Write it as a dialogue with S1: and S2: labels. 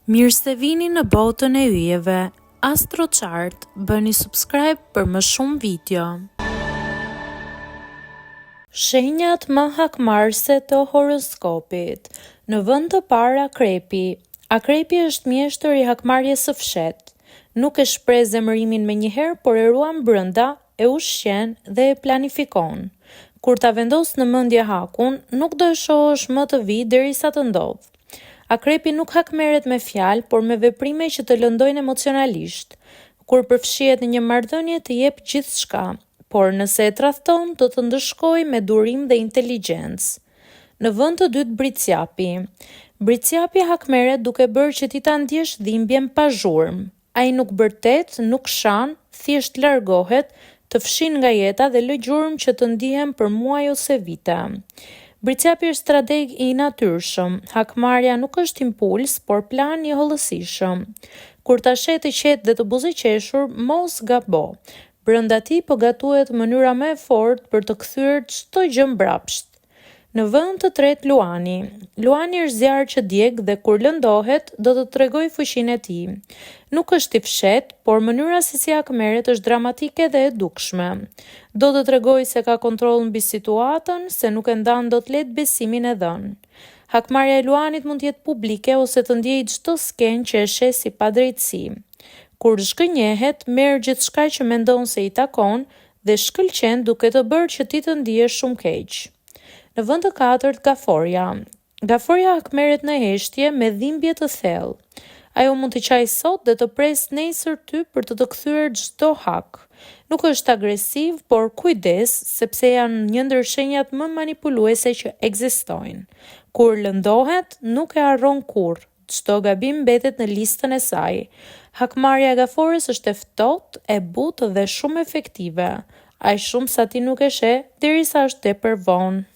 S1: Mirë se vini në botën e yjeve Astrochart, bëni subscribe për më shumë video. Shenjat më hakmarrëse të horoskopit. Në vend të parë Akrepi. Akrepi është mjeshtër i hakmarrjes së fshehtë. Nuk e shpreh zemërimin menjëherë, por e ruan brenda, e ushqen dhe e planifikon. Kur ta vendosë në mendje hakun, nuk do e shohësh më të vijë derisa të ndodhë. Akrepi nuk hakmerret me fjalë, por me veprime që të lëndojnë emocionalisht. Kur përfshihet në një marrëdhënie të jep gjithçka, por nëse e tradhton, do të ndëshkojë me durim dhe inteligjencë. Në vend të dytë Bricjapi. Bricjapi hakmerret duke bërë që ti ta ndjesh dhimbjen pa zhurmë. Ai nuk bërtet, nuk shan, thjesht largohet, të fshin nga jeta dhe lë gjurmë që të ndihen për muaj ose vite. Bricjapi është strateg i natyrshëm, hakmarrja nuk është impuls, por plan i hollësishëm. Kur ta sheh të qetë dhe të buzëqeshur, mos gabo. Brenda tij po gatuhet mënyra më e fortë për të kthyer çdo gjë mbrapsht. Në vend të tretë Luani. Luani është zjarr që djeg dhe kur lëndohet, do të tregojë fuqinë e tij. Nuk është i fshehtë, por mënyra se si hakmerret është dramatike dhe e dukshme. Do të tregojë se ka kontroll mbi situatën, se nuk e ndan dot lehtë besimin e dhënë. Hakmarrja e Luanit mund të jetë publike ose të ndjejë çdo skenë që e sheh si padrejtësi. Kur zhgënjehet, merr gjithçka që mendon se i takon dhe shkëlqen duke të bërë që ti të ndihesh shumë keq. Në vend të katërt Gaforja. Gaforja hakmerret në heshtje me dhimbje të thellë. Ajo mund të qajë sot dhe të presë nesër ty për të të kthyer çdo hak. Nuk është agresiv, por kujdes, sepse janë një ndër shenjat më manipuluese që ekzistojnë. Kur lëndohet, nuk e harron kurrë. Çdo gabim mbetet në listën e saj. Hakmarrja e Gafores është e ftohtë, e butë dhe shumë efektive. Aq shumë sa ti nuk e sheh derisa është tepër vonë.